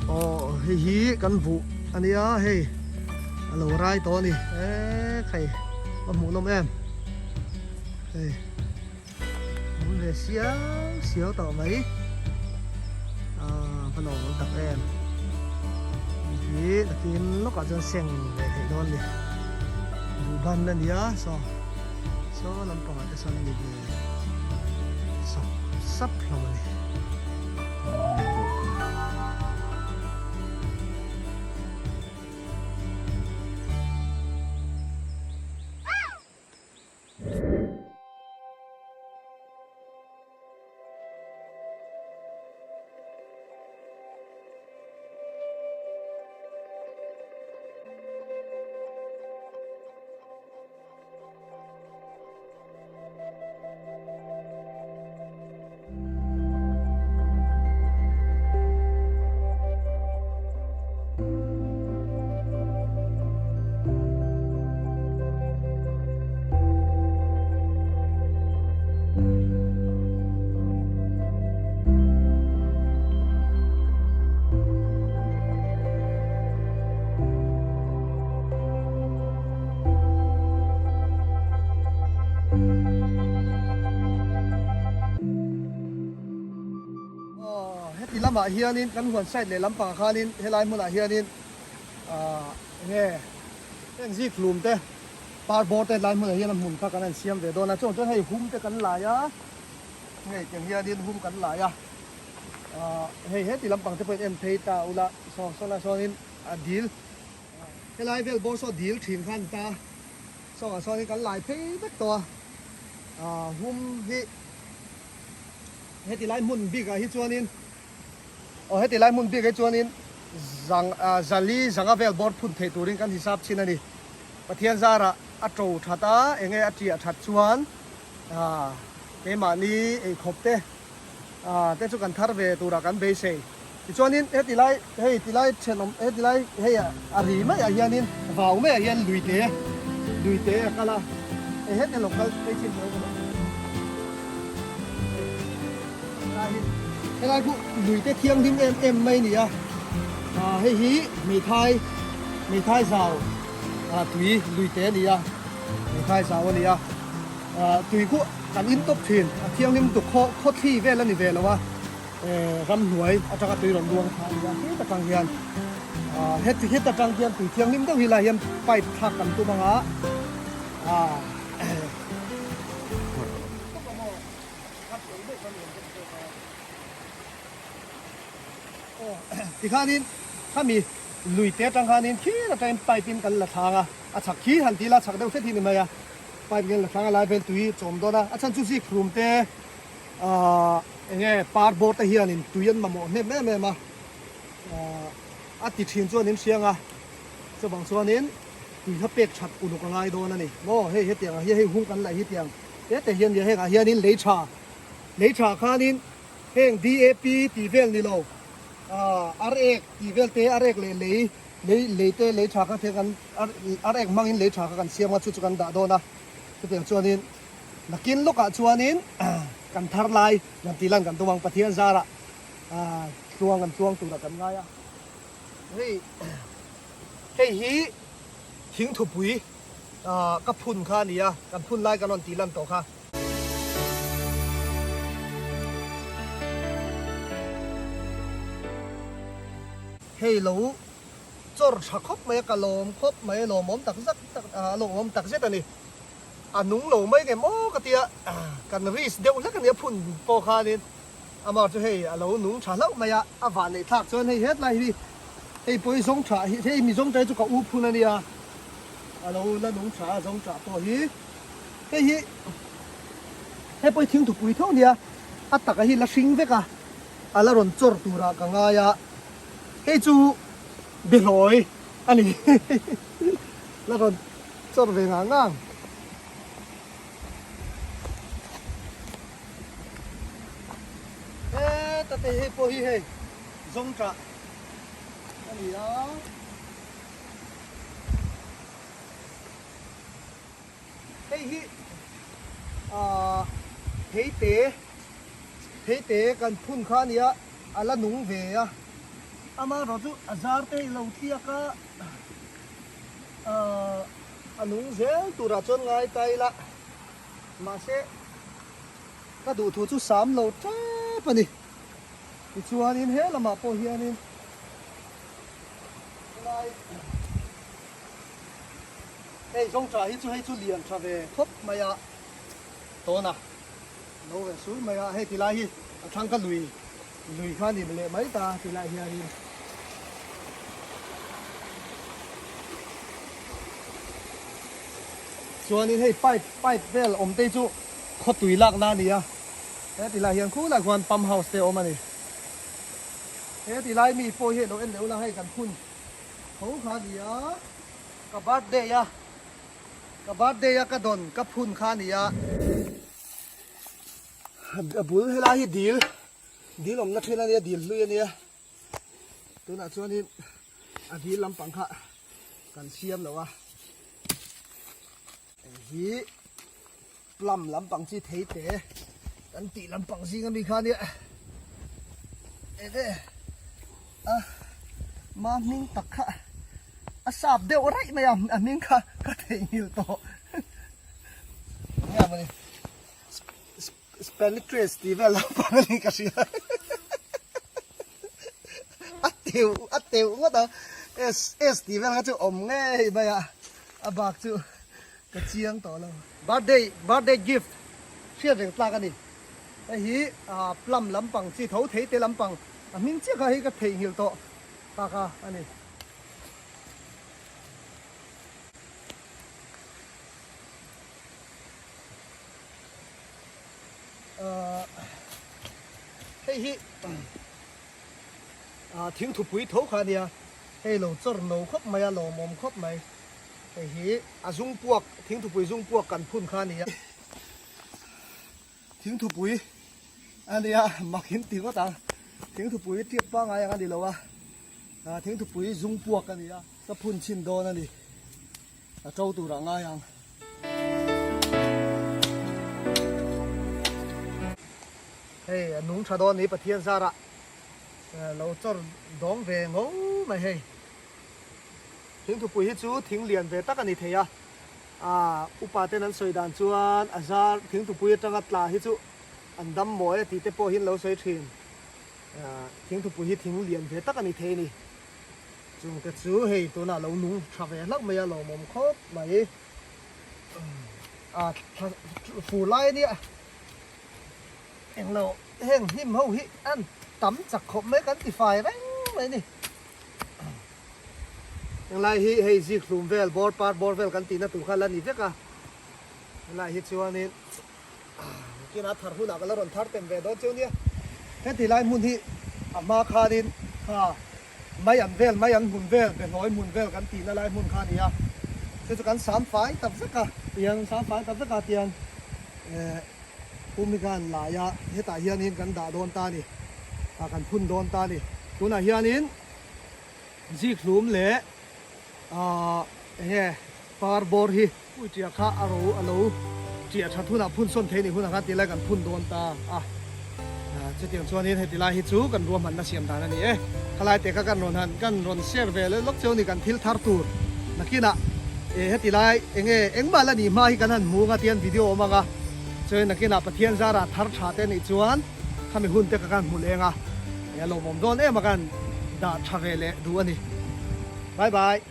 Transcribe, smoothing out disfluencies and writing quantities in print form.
Aw hei hi kan buh a nia hei a lo rai tawh a ni eee khai a hmuh nawm em hei awm ve siau siau tawh mai aaa va lawm awm tak em hei hi nakin lawkah chuan seng ve theih dawn a ni buh ban a nia saw saw lampangah te sawn a ni ve. Sap sap hlawm a ni. Heti lamah hianin kan huan side leh lampangah khanin helai hmunah hianin ahh enge heng zik hlum te par bawr te helai hmunah hian a hmun kha kan han siam ve dawn a chuan chuan hei hum te kan lai a hei tiang hianin hum kan lai a ahh hei heti lampang te pawhin en phei ta ula saw saw lai sawnin a dil Helai vel bawr saw dil thin kha a ni ta a, sawngah sawn hi kan lai phei vek tawh a, aah hum hi heti lai hmun bikah hi chuanin aw heti lai hmun bikah hi chuanin zang ah zali zanga vel bawr phun theih turin kan hisap chin a ni. Pathian zarah a to that a, enge a tiah that chuan aah keimahni eikhawp te Ah te chu kan thar ve turah kan beisei. Tichuanin heti lai hei ti lai thenawm heti lai hei a ri maiah hianin vau maiah hian lui te lui te a kal a, hei heti lo kal phei chin lo ka helai hi helai khu lui te thianghlim em em mai a ni a, ah hei hi hmeithai hmeithai zau ah tui lui te a ni a, hmeithai zau a ni a. Tui khu kan in tawp thin, a thianghlim tuk khaw khaw thli vel a ni ve lo a, ramhnuai atanga tui rawn luang kha a ni a, heta tang hian heti heta tang hian tui thianghlim deuh hi lai hian pipe thlak kan tum ang a, Tikhanin khami lui te atang khanin khi atangin pipe in kan la thlang a, a chhak khi han ti ila chhak deuh hret hi ni mai a. Pipe ngen la hrang a lai vel tui chawm dawn a, a chhan chu zik rum te ahh eng nge par bawr te hianin tui an mamawh hnem em em a, ahh a ti thin chuan in hriang a, chuvang chuanin tui kha pek that uluk a ngai dawn a ni maw, hei hetiang ah hian hei hung kan laih hi tiang te te hian nia hengah hianin lei tha lei tha khanin heng DAP tih vel ni lo ahh ar ek tih vel te ar ek leh lei Lei lei te lei tha kha thei kan ar ek hmangin lei tha kha kan siam a chu chu kan dah dawn a chutiang chuanin nakin lawkah chuanin kan thar lai kan tih lan kan tum ang Pathian zarah tluang an tluang turah kan ngai a hei hei hi thing thupui ka phun kha a ni a kan phun lai kan rawn tih lan tawh kha. Hei lo chawr tha khawp mai a, ka lawm khawp mai a, lawmawm tak zak tak a lawmawm tak zet a ni. A nung lo mai nge maw ka tia, kan risk deuh hlek a nia phun pawh khanin amah chu hei a lo nung tha hlauh mai a, a van neih thlak chuan hei hetlai hi hei pawh hi zawng tha hi hei mi zawng tha hi chu ka u phun a nia, a lo la nung tha a zawng tha pawh hi hei hi hei pawh hi thingthupui tho a nia, a taka hi la hring vek a, a la rawn chawr turah ka ngai a. Hei chu bihlawi a ni la rawn chawr ve ngang ngang. Heta te hei pawh hi hei zawng tah a ni a. Hei hi aah theite theite kan phun kha a nia a la nung ve a. Amaherawh chu a zar te hi lo tliak a, ahh a nung zel turah chuan ngai ta ila, mahse ka duhthu chu sam lo tep a ni. Tichuanin he lamah pawh hianin helai hei zawngṭah hi chu hei chu lian ṭha ve khawp mai a, tawna lo ve sur mai a, hei tilai hi a thlang ka lui lui kha a ni leh mai ta tilai hianin. Chuanin hei pipe pipe vel awm te hi chu khawtui lakna a ni a. He tilai hian khulai khuan pump house te a awm a ni. He tilai mi pawh hi a lo en leh ula hei kan phun tho kha a ni a, ka birthday a ka birthday a ka dawn ka phun kha a ni a. A bul helai hi dil dil awmna thin a nia dil hlui a nia tunah chuanin a dil lampang kha kan siam lo a hei hi. Plum lampang chi thei te kan tih lampang zing ami kha nia enge a ma hming tak kha a sap deuh raih mai a a hming kha ka theihnghilh tawh enge mawni Spanitres tih vel lampang a ni ka hria a teuh a teuh ngawt a S S tih vel kha chu awm ngei mai a a bak chu. Ka chiang tawh lo. Birthday birthday gift hriat reng tlak a ni. Hei hi plum lampang chi tho thei te lampang a hming chiah kha hei ka theihnghilh tawh tak a a ni. Hei hi thingthupui tho kha a nia. Hei lo chawr no khawp mai a, lawmawm khawp mai. Hei hi a zung puak, thingthupui zung puak kan phun kha a ni a. Thingthupui a nia, mak in ti ngawt ang. Thingthupui tiak pangngai ang a ni lo a, thingthupui zung puak a ni a, ka phun chhin dawn a ni. A to turah ngai ang. Hei a nung tha dawn ni Pathian zarah lo chawr dawng ve ngo mai hei. Thingthupui hi chu thing lian ve tak a ni thei a, aah upa ten an sawi dan chuan a zar thingthupui atanga tla hi chu an dam mawi a tih te pawh hi an lo sawi thin. Aah thingthupui hi thing lian ve tak a ni thei a ni. Chung te chu hei tunah lo nung tha ve hlauh mai a, lawmawm khawp mai. Aah fur lai a nia englo heng hnim ho hi an tam chak khawp mai kan ti fai reng mai a ni. Henglai hi hei zik hlum vel bawr par bawr vel kan tihna tur kha la ni vek a, helai hi chuanin kinah thar hunah ka la rawn thar tem ve dawn cheu nia. Heti lai hmun hi a hma khanin kha mai an vel mai an hmun vel behlawi hmun vel kan tihna lai hmun kha a ni a, chu chu kan sam fai tak vek a, tiang sam fai tak vek a tiang eh pum hi khan lai a hetah hianin kan dah dawn ta a ni, ah kan phun dawn ta a ni, tunah hianin. Zikhlum leh ahh enge par bawr hi pui ṭiah kha a ro a lo ṭiah ṭhat hunah phun sawn thei ni hunah khan tilai kan phun dawn ta a, chutiang chuanin heti lai hi chu kan ruahmanna siam dan a ni e. Khalai te kha kan rawn han kan rawn share ve leh lawk cheu ni kan thil thar tur nakinah eh heti lai enge engmah la nih hma hi kan han hmu anga tihian video awm anga chuan nakinah Pathian zarah thar ṭha te nih chuan Khami hun te ka kan hmu leng a, a lawmawm dawn em a kan dah tha ve leh duh a ni. Bye bye.